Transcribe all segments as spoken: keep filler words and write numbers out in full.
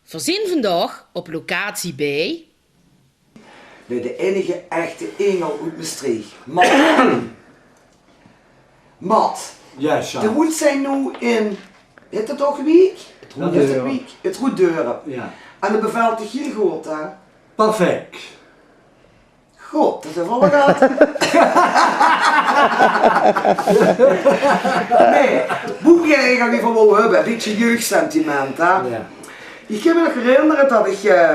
Veer zien vandaag op locatie bij... Bij de einige echte ingel oet Mestreech. Mat. Mat. Jao, Sjaak. De woens noe in, heet 't toch Wiek? 't Roet Dörp. Wiek? 't Roet Dörp. Jao. En dat bevèlt dich hiel good, hè? Perfect. God, dat is waal get. Nae, boe ich eigelik van wou höbbe, e bietje jeugdsentiment, hè. Jao. Ich kin mich nog herinnere dat ich, eh,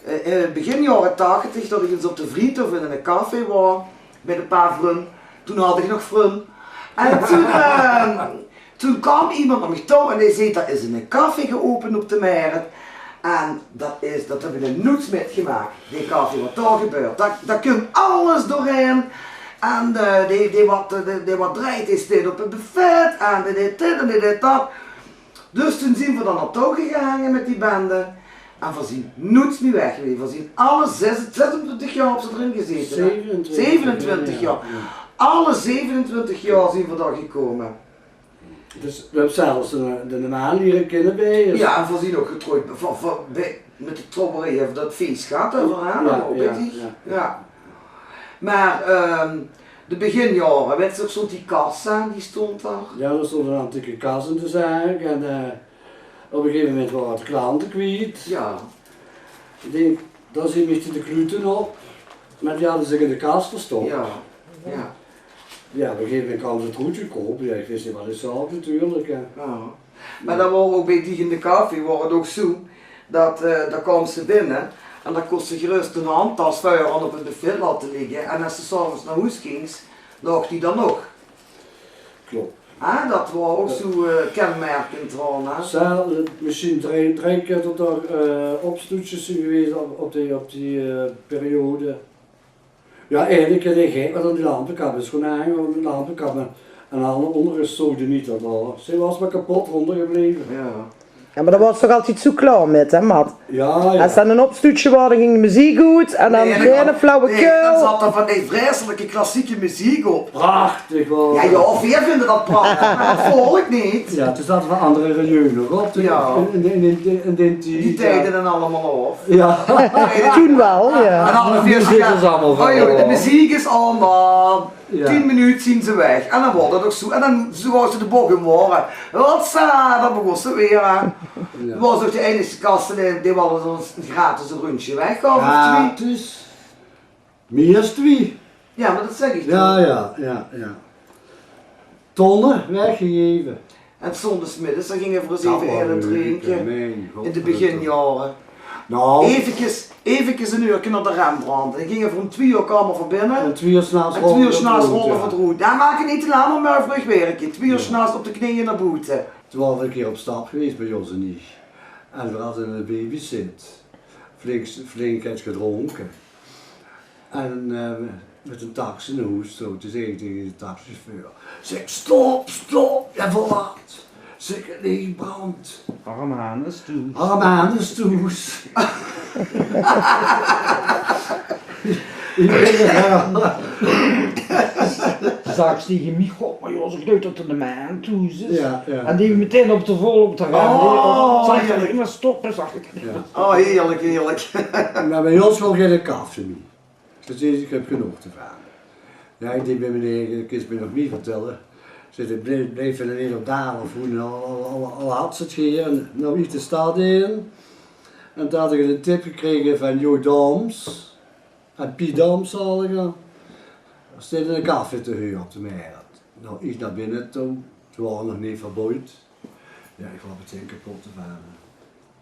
eh, in 't begin jaore tachtig, dat ich ins op de Vriethof in 'ne café waor, mit e paar vrun. Toen had ich nog vrun. En toen, eh, Toen kaom iemes nao mich touw en dae zag: "Dao is 'ne café geopend op de Merret." En dat is, dat höb ich nog noets mitgemaak. Dae café, wat dao gebäört. Dao, dao kump alles doorhaer. En, eh, dae, dae wat, eh, dae, dae wat drejt, dae steit op 't buffet. En dae deit dit en dae deit dat. Dus toen zien v'r dao nao touw gegange mit die bende. En v'r zien noets mie weg gewaes. V'r zien alle zes, zesentwintig jaor höbbe v'r d'rin gezete, hè? Zevenentwintig. Zevenentwintig jaor. Jao. Alle zevenentwintig jaor zien v'r dao gekómme. Dus v'r höbbe zelfs de, de maan liere kinne bij us. Jao, en v'r zien ouch getrouwd. V'r, v'r, bij, mit de trouwerij höbbe v'r dat fees gehad, hè, veur häör, jao, ouch, jao, dink ich. Jao. Mer, ehm, de beginjaore, wèts se nog, stóng die kas, hè, die stóng dao. Jao, d'r stóng 'n antieke kas in de zaak. En, eh, op e gegeve moment waore v'r de klante kwiet. Jao. Ich dink, dao zien mich de klute op. Mer die hadde zich in de kas verstop. Jao, jao. Jao, op e gegeve moment kaome ze 't roet gekrope. Jao, ich wis neet wat ich zaog natuurlik, hè. Jao. Mer dat waor ouch bij dich in de café, waor 't ouch zoe, dat, eh, dao kaoms se binne en dan kóns se gerös dien handtas veur aan op 't buffet laote ligke. En es se 's aoves nao hoes gings, laog die dao nog. Klop. Hè, dat waor ouch zoe, eh, kenmerkend waor, hè? Zelfs, eh, mesjien drei, drei kier tot d'r, eh, opstoetsjes zien gewaes op, op die, op die, eh, periode. Jao, eine kier dae gek waor, die lampekap is goon aangehange, lampekap, en alle anger sodemieter dao. Ze waor mer kepot róndergebleve. Jao. Jao, mer dao waors se toch altied zoe klaor mit, hè, Mat? Jao, jao. Es dan 'n opstoetsje waor, dan ging de meziek oet en dan weer 'ne flauwekul. Nae, dan zaot dao van die vreiselike klassieke meziek op. Prachtig, waor. Jao, jao, veer vinde dat prachtig, mer dat volk neet. Jao, toen zaote v'r anger rejeune nog op. Jao. In, in, in, in, in deen tied, die tieje en allemaol aof. Jao. Toen waal, jao. En dan... Noe zeen ze allemaol... Oh jao, de meziek is aan, man. Jao. Tien minuut zien ze weg. En dan waor dat ouch zoe. En dan zoe gauw ze de boch um waore. Hopsa, dan begós 't weer, hè. Jao. Dao waor ouch de einigste kas, dae, dae waal ins e gratis rundsje weg gaof, of twie. Gratis. Mie es twie. Jao, mer dat zègk ich toch. Jao, jao, jao. Tonne weggegeve. En zóndigsmiddigs, dan ginge v'r ins eve eine drinke. In de beginjaore. Noe. Evekes, evekes 'n uurke nao de Rembrandt. Dan ginge v'r um twie oor kaome v'r binne. En twie oor 's nachs... En twie oor 's nachs rólle v'r d'roet. Jao, maak 't neet te lang, mer v'r wèrke. Twie oor 's nachs op de kneje nao boete. Toen waore v'r 'ne kier op stap gewaes bij Jos en ich. En v'r hadde 'ne babysit. Flink, flink get gedrónke. En, eh, mit 'n taxi nao hoes toe. Toen zag ich tege de taxichauffeur, zèk: "Stop, stop!" "Jao, veur wat?" Zèk: "Neet, brand." Arm Hannes thoes. Arm Hannes thoes. Ich bin d'r, jao. Zag ze tege mich: "God, mer jao, ze gluif dat 'r 'ne maan thoes is." Jao, jao. En die metein op de vol op de rem. Oh, zag ze: "Jao, mer stop," zag ich. Jao. Oh, hierlik, hierlik. Mer bij ós wol geine kaffie mie. Ze zag: "Ich höb genóg d'rvan." Jao, ich dink bij mien eige, dat kins se mich nog neet vertèlle. Zèk: "Blief, blief v'r neet op daal of wie, al, al, al, al had ze 't geer." En noe ich de stad in. En toen had ich 'ne tip gekrege van Jo Dams. En Piet Dams, zaliger. Dao steit 'ne kaffee te hure op de Merret. Noe, ich nao binne toe. Ze waore nog neet verboejd. Jao, ich waor metein kepot d'rvan.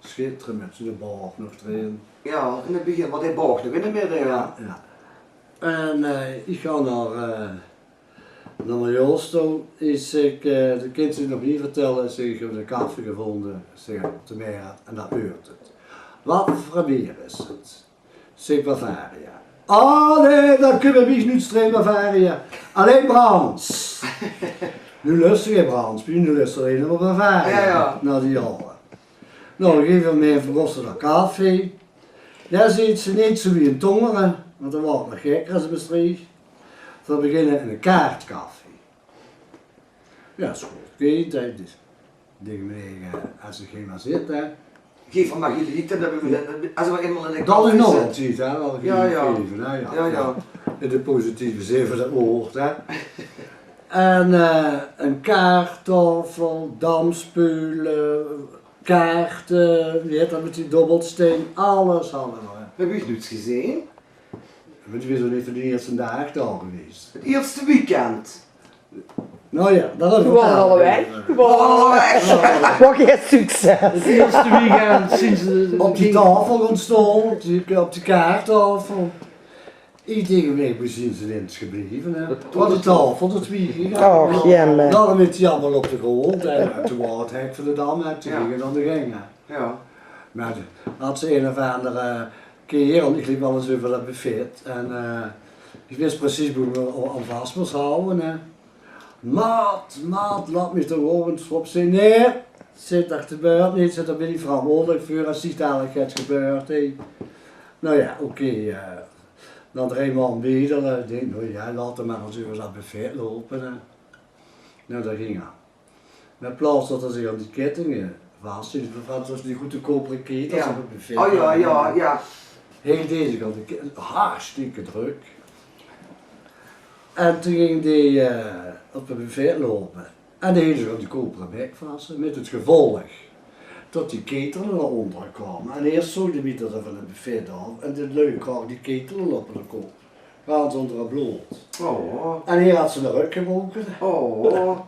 Sjitterend mit zoe'n boog nog d'rin. Jao, in 't begin, want hae boog nog in 't midde, jao. Jao, jao. En, eh, ich gaon nao, eh, nao Jos toe. Ich zèk, eh: "Dat kins se nog neet vertèlle." Ich zèk: "Ich höb 'ne kaffee gevónje," zèk ich, "op de Merret en dao heurt 't." "Wat veur beer is 't?" Zèk: "Bavaria." "Ah, nae, dat kins se mich neet strieje, Bavaria. Allein Brands." Noe lusteg hae Brands, noe lusteg hae allein mer Bavaria. Jao, jao. Nao die jaore. Noe, op e gegeve moment begós d'r kaffee. Jao, zag ze, neet zoe wie in Tongere, want dao waor 't nog gekker es in Mestreech. V'r beginne in 'ne kaartkaffee. Jao, is good. Oké, dat is, dink ich, es ich hie mer zit, hè. Geef 'r maar geliek, dan höbbe we, eh, es we einmaol in de café zitte. Dat is nog altied, hè, wel geliek geve, hè, ja. Ja, ja. In de positieve zin van 't woord, hè. En, eh, 'n kaarttaofel, damspeule, kaarte, wie heit dat mit die dobbelsteen, alles hadde we. Höb ich noets gezeen. Want we zeen neet van de ierste daag dao gewaes. 't Ierste weekend. Nou ja, dat hadde we. Gewoon allebei. Gewoon allebei. Wat een succes. 't Ierste weekend sinds de... Op die taofel gaon staon, op die, op die kaarttaofel. Ich dink, we zeen ze ins gebleve, hè. Wat 'n taofel, dat wie. Och, jemme. Dan mit die allemaol op de grond, hè. En toen waor 't hek veur de dam, hè. Toen ging 't aan de gang, hè. Ja. Maar had ze ein of andere keer, want ich liep wel ins euver dat buffet. En, eh, ich wis precies boe ich me aan vas mós hawwe, hè. Maat, maat, laot mich toch ins op zeen. Nee, zit, dat gebeurt neet. Zit, dao bin ich verantwoordelik veur es dich dalik get gebeurt, hè. Nou ja, oké, eh, dan drei maon wiejer, eh, dink, nou ja, laot 'm maar ins euver dat buffet loupe, hè. Nou, dat ging aan. Maar in plaats dat 'r zich aan die kettinge vashilt, want 't waas die groete kopere ketels op 't buffet. Oh ja, ja, ja. Hilt 'r zich aan de kettinge, hartstikke drök. En toen ging 'r, eh, op 't buffet loupe. En dae hilt zich aan die kopere bek vas, hè, mit 't gevolg dat die ketele nao óndere kaome. En eers zoog de mieter van 't buffet aaf en de lui kraoge die ketele op hun kop. Gans ónder 't blood. Oh. En hae had ziene rök gebroke. Oh.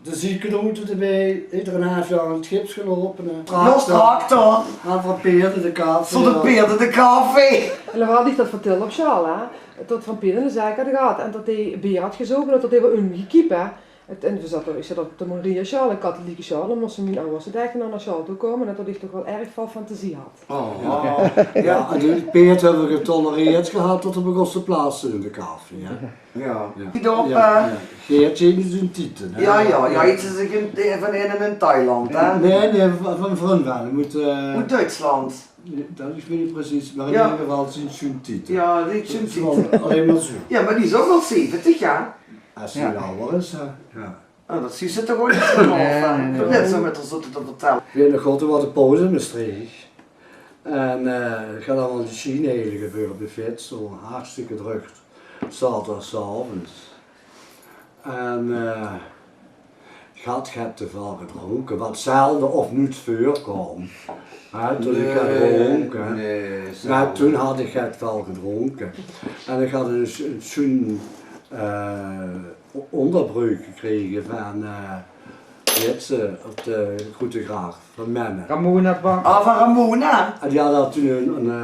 De ziekenoute d'rbie, haet 'r 'n haaf jaor in 't gips geloupe, hè. Tractor. Aan van Peerde de café. Van de Peerde de café. En dan had ich dat vertèld op sjaol, hè. Dat van Peerde 'n zaak had gehad en dat hae beer had gezoge, dat hae waor umgekiep, hè. En, en we zaote, ich zaot op de Mariasjaol, 'n kathelieke sjaol, dan móste mien awwers dèk nao de sjaol toe kómme, en dat ich toch waal erg väöl fantasie had. Oh. Ja, en die Peerd höbbe we getolereerd gehad tot 'r begós te plaatse in de café, hè. Ja. Ja. Die dao op, ja, eh, ja. Geertje in zien tieten, hè? Ja, ja, ja, iets is 'n, eh, van ein in Thailand, hè? Nee, nee, van, van vrun van. Oet, eh, oet Duitsland. Dat is, weit ich neet precies, maar in eder geval zien, zien tieten. Ja, die zien tieten. Allein maar zo. Ja, maar die is ouch al zeventig, ja. Es ze awwer is, hè. Ja. Oh, dat zuus se toch ouch neet van aaf, hè? Nee, nee, nee. Net zo mit de zotte te vertèlle. Ich weit nog good, toen waor de pauze in Mestreech. En, eh, ich had allemaol die Chineeze gebäöre op de fiets, zo hartstikke drök. Zaoterdagsavends. En, eh, ich had get te väöl gedrónke, wat zelde of noets veurkaom. Hè, dat ich get drónk, hè. Nee, nee, zelde. Maar toen had ich get väöl gedrónke. En ich had 'n, 'n sjoen, eh, óngerbreuk gekrege van, eh, Jitse op de Groete Graaf, van Menne. Ramona Bank. Ah, van Ramona. En die hadde toen 'n, 'n, eh,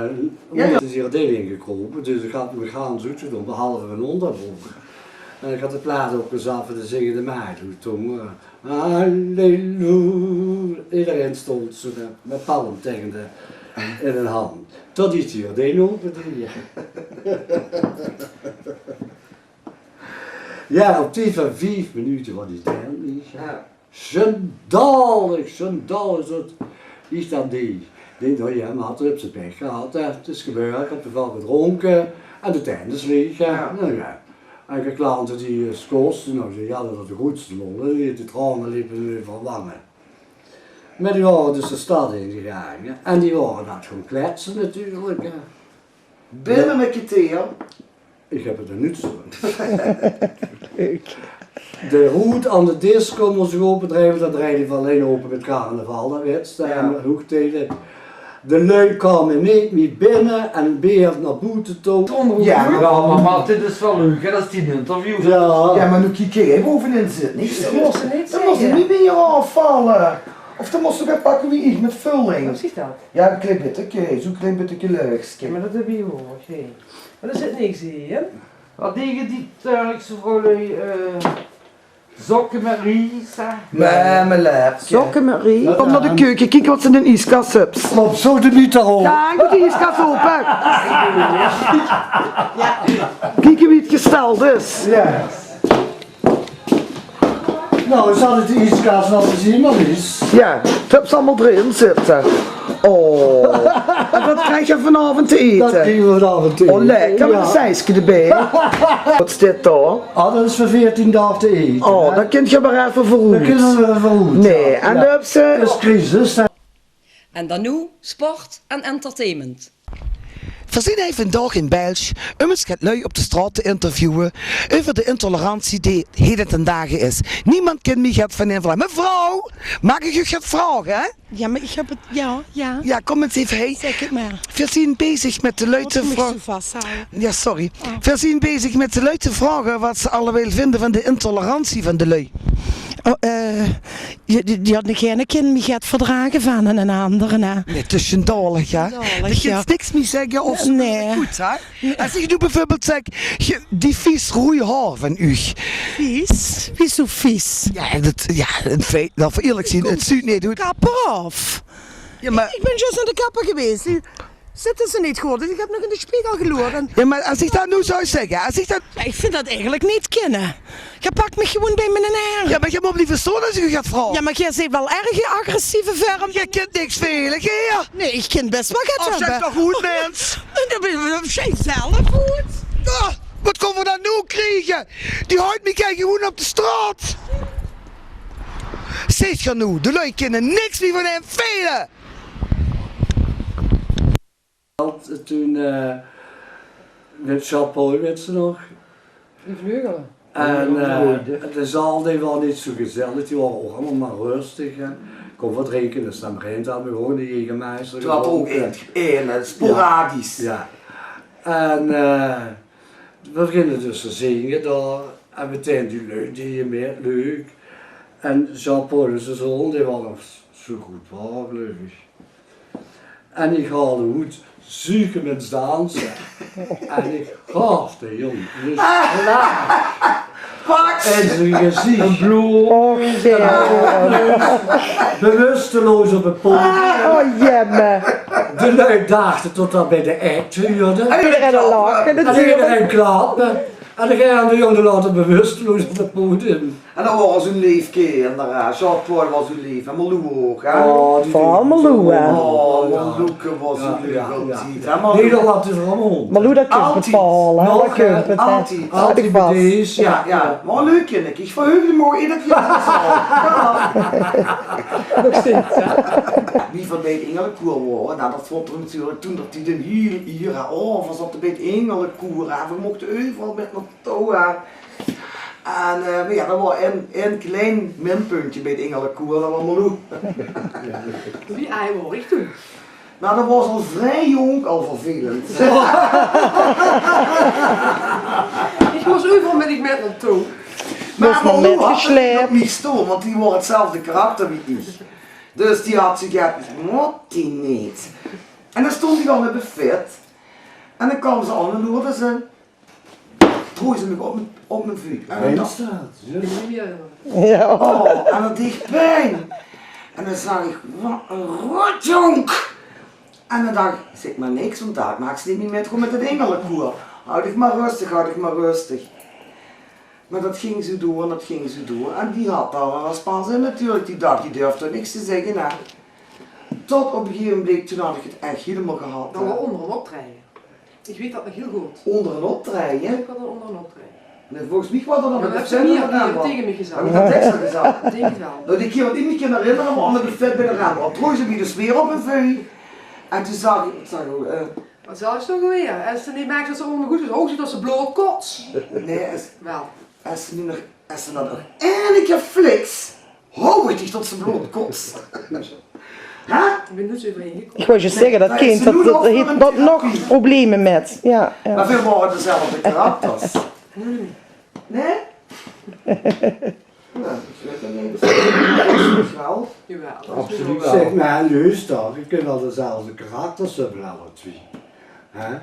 ja, ja, 'n, is hie deel ingekrope, dus ich had mich gans oetgedaon, behalve mien óngerbrook. En ich had de plaat opgezat veur de zingende maagd, toen, eh, halleluja. Ederein stónd zo, eh, mit palmtaenge in de hand. Tot ich die deur ope deej. Ja, op tied van vief minute waor die tent leeg. Ja. Sjandalig, sjandalig, zoot ich dan die. Dink, nou ja, maar had 'r op zien pech gehad, hè. 't Is gebeurd, ich had te väöl gedrónke en de tent is leeg, hè. Ja. Nou ja. En de klante die, eh, 's kos, nou, die hadde d'r de groetste lol, hè. Die, de traone lepe hun euver de wange. Maar die waore dus de stad ingegange en die waore dat gaon kletse natuurlik, hè. Binne 'n kerteer. Ich höb 't d'r noets euver. Leuk. De roet aan de disco mós ich opedrieve, dat drejde veer allein ope mit carnaval, dat wits se, en hoegtijde. De lui kaome neet mie binne en beer nao boete toe. Ja, maar, maar dit is waal leuk, hè, dat is die interview. Ja. Ja, maar noe kiek, hè, bovenin zit niks. Dat mós se neet zègke. Dan mós se neet mie aafvalle. Of dan mós se get pakke wie ich, mit vulling. Precies dat. Ja, 'n klein bitteke, zo'n klein bitteke luchske. Ja, maar dat höbbe we ouch, hè. Maar d'r zit niks in. Wat dege die Turkse vrouwlui, eh, sokke mit ries, hè? Meh, mien lepke. Sokke mit ries. Kóm nao de keuke, kiek wat se in de ieskas höbs. Op, zo de mieter op. Dank, de ieskas ope. Kiek wie 't gesteld is. Ja. Nou, zal ich de ieskas laote zeen, Marlies? Ja, dat höbs se allemaol d'rin zitte. Oh. En wat kriege we vanaovend te ete? Dat kriege we vanaovend te ete. Oh, lekker, mit 'n seiske d'rbie. Wat is dit dan? Ah, dat is veur veertien daag te ete, hè? Oh, dat kint geer mer effe veuroet. Dat kinne we veuroet, ja. Nee, en dan höbs se... Dat is crisis, hè. En dan noe sport en entertainment. Veer zien hei vandaag in Belsj um ins get lui op de straot te interviewe euver de intolerantie die heden ten dage is. Niemand kin miech get vaan häöm vraoge. Mevrouw, maag iech uuch get vraoge, hè? Jao, meh iech höb 't, jao, jao. Jao, kom ins eve hei. Zègk 't mer. Veer zien bezig mèt de lui te vraoge. Jao, sorry. Veer zien bezig mèt de lui te vraoge wat ze allewijl vinde vaan de intolerantie vaan de lui. Oh, eh, die, die, die hadde geine kin miech get verdrage vaan eine aandere, hè? Nein, 't is sjandaolig, hè? Sjandaolig, jao. Dee kins niks mie zègke of ze vinde 't good, hè? Es iech noe beveurbeeld zègk, die vies roej haor vaan uuch. Vies? Wiezoe vies? Jao, dat, jao, in feite, laot v'r ierlek zien, 't zuut neet good. Kapper aof. Jao, meh iech bin zjus nao de kapper gewees. Zitte ze neet good? Iech höb nog in de sjpegel geloerd. Jao, meh es iech dat noe zouw zègke, es iech dat... Jao, iech vind dat eigelek neet kinne. Geer pak miech gewoen bij miene haore. Jao, meh geer moot miech verstoon es iech uuch get vraog. Jao, meh geer zeet wel erg agressieve vörm. Geer kint niks vele, geer. Nein, iech kin bès wel get höbbe. Of zègk toch good, mins. Dat bin iech zelf good. Jao, wat kómme v'r dan noe kriege? Die houwt miech gewoen op de straot. Zeet geer noe, de lui kinne niks mie vaan häöm vele. Toen, eh, mèt Jean-Paul, wèts te nog? De vleugel. En, eh, de zaal, dee waor neet zoe gezellig, die waore ouch allemaol mer rösteg, hè. Kom, veer drinke ins, dan begint dat, meh gewoen de Jägermeister. Toen had 'r ouch gedroonke. Eén, eén, hè, sporadisch. Jao. En, eh, veer beginne dus te zinge dao. En metein die lui, die mèt, leuk. En Jean-Paul, ziene zoon, dee waor nog zoe good waor, gleuf iech. En iech haol 'm oet, zuuke mins danse. En iech gaof de jong 'ne slaag in zien geziech. Och, jao. Bewusteloos op 't podium. Oh, jemmer. De lui dachte tot dat bij de act huurde. En ederein lachte. En ederein klappe. En daan geit de jong later bewusteloos op 't podium. En dat waor zoe'n leef kinder, hè. Jean-Paul waor zoe'n leef. En Marlou ouch, hè. Oh, die... Veural Marlou, hè. Oh, Marlouke waor zoe'n leef altied, hè, Marlou. Nederland is allemaol. Marlou, dat kump altied. Altied. Altied. Altied bij dees. Jao, jao. Meh leuk, kinneke. Iech verheug miech eder kier. Jao. Nog steeds, hè. Wie veer bij 't Ingelekoer waore, noe, dat vónte veer natuurlek toen dat die d'n hiel ier, hè. Oh, veer zaote bij 't Ingelekoer, hè. Veer mochte euveral mèt nao touw, hè. En, eh, meh jao, dat waor ein, ein klein minpuntje bij 't Ingelekoer, dat waor Marlou. Wie aaj waor iech toen? Noe, dat waor al vrij jónk al vervelend. Iech waor euveral mèt, iech mèt nao touw. Meh Marlou had 't neet op miech stoon, want die waor 'tzelfde karakter wie iech. Dus die had zoe get, iech moot die neet. En daan stoont iech aon 't buffet. En daan kaom ze aon en loerde ze. Trooj ze miech op m'n, op m'n vuut. En daan dach... Jao. Oh, en dat deeg pijn. En daan zag iech: "Wat 'ne rotjónk." En daan dach iech: "Zègk mer niks, want dao maaks te neet mie mèt, gewoen mèt 't Ingelekoer. Hou diech mer rösteg, hou diech mer rösteg." Meh dat góng zoe door, dat góng zoe door. En die had dao wel ins pas in natuurlek. Die dach, die dörf toch niks te zègke, hè. Tot op e gegeve moment, toen had iech 't ech hielemaol gehad, hè. Dat waor oonder 'n optrejje. Iech weet dat nog hiel good. Oonder 'n optrejje? Iech had 't oonder 'n optrejje. Nein, volges miech waor dat... Jao, meh höbs te neet tege miech gezag? Höb iech dat extra gezag? Iech dink 't wel. Noe, die kier wat iech miech kin herinnere, waor aon 't buffet bij de Rembrandt. Trooj ze miech dus weer op m'n vuut. En toen zag iech, iech zag: "Oh, eh." Wat zag iech toch alweer? Es te neet merks tot ze oonder good is, hoogshoegs tot ze blood kots. Nein, es... Wel. Es te noe nog, es te dat nog eine kier fliks, hou iech diech tot ze blood kots. Hè? Iech bin noets euverheen gekoume. Iech wouw zjus zègke, dat kind, dat, dat heet nog probleme mèt. Jao, jao. Meh veer waore dezelfde karakters. Nein? Jao, dat is neet... Jawel. Absoluut wel. Zègk, meh luuster, geer kint wel dezelfde karakters höbbe, alle twie. Hè?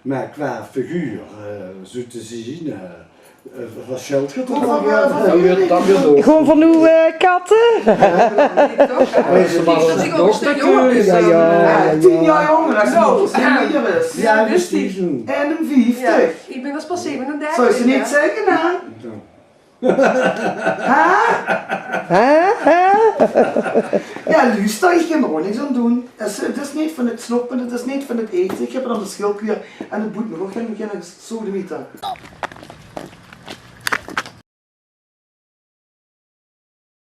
Meh qua figuur, eh, zoe te zien, eh, eh, versjèlt 't toch wel. Gewoen vaan ow, eh, katte? Jao, dat iech ouch 'n stök jónger bin. Jao, jao, jao. Tien jaor jónger, dat is... Jao, precies. En 'n vieftig. Jao, iech bin pas zevenendertig, hè. Zouws te neet zègke, hè? Hè? Hè? Hè? Jao, luuster, iech kin dao ouch niks aon doen. 't Is, 't is neet vaan 't snoppe, 't is neet vaan 't ete. Iech höb 't aon de schildklier en 't boeit miech ouch gein, geine sodemieter.